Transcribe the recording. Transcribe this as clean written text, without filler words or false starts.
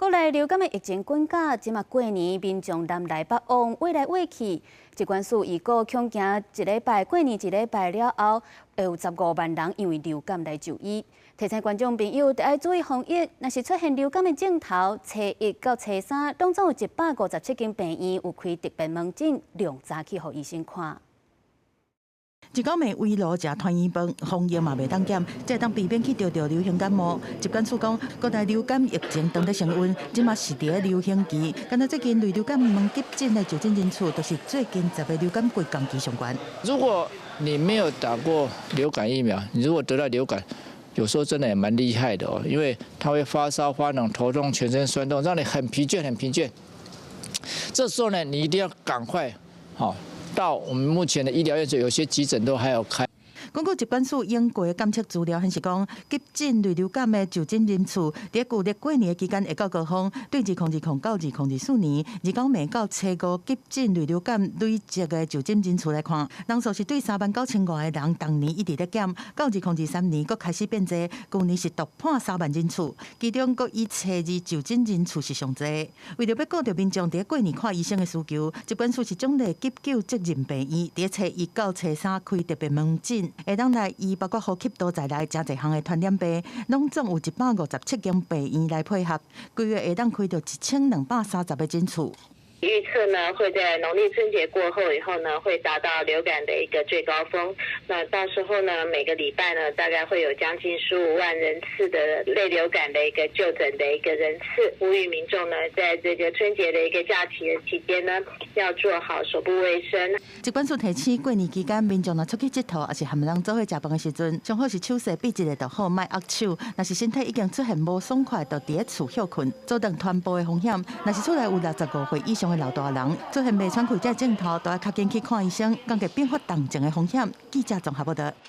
國內流感的疫情滾價，這馬過年民眾南來北往，飛來飛去，疾管署預估恐驚一禮拜過年一禮拜了後，會有15萬人因為流感來就醫。提醒觀眾朋友，著愛注意防疫，若是出現流感的症頭，初一到初三，攏總有157間病院有開特別門診，量早去予醫生看。一口暝圍爐食團圓飯，防疫嘛袂當減，才會當避免去著著流行感冒。疾管署講，國內流感疫情當咧升溫，這馬是佇咧流行期。敢若最近類流感門急診的就診人次，就是最近10個流感季同期上懸。如果你沒有打過流感疫苗，你如果得到流感，有時候真的也蠻厲害的哦，因為它會發燒、發冷、頭痛、全身痠痛，讓你很疲倦、很疲倦。這時候呢，你一定要趕快，好。到我們目前的醫療院所，有些急診都還有開。根據疾管署永過的監測資料顯示，講急診類流感的就診人次，佇舊曆過年的期間會到高峰。對2020到2024年，二九暝到初五急診類流感累積的就診人次來看，人數是對3萬9千外个人，逐年一直咧減，到2023年閣開始變濟，舊年是突破3萬人次，其中閣以初二就診人次是上濟。為著欲顧著民眾佇過年看醫生的需求，疾管署是獎勵急救責任病院，佇初一到初三開特別門診。會當來醫包括呼吸道在內，誠濟項的傳染病，攏總有157間病院來配合，規月會當開著1230個診次。預測呢，會在農曆春節過後以後呢，會達到流感的一個最高峰。那到時候呢，每個禮拜呢，大概會有將近15萬人次的類流感的一個就診的一個人次。呼籲民眾呢，在這個春節的一個假期的期間呢，要做好手部衛生。疾管署提醒，過年期間民眾若出去𨑨迌，抑是和人做伙食飯的時陣，上好是手洗閉一下就好，莫握手。若是身體已經出現無爽快，就佇咧厝歇睏，阻斷傳播的風險。若是厝內有65歲以上的老大人，出現袂喘氣這症頭，都愛較緊去看醫生，降低變發重症的風險。記者綜合報道。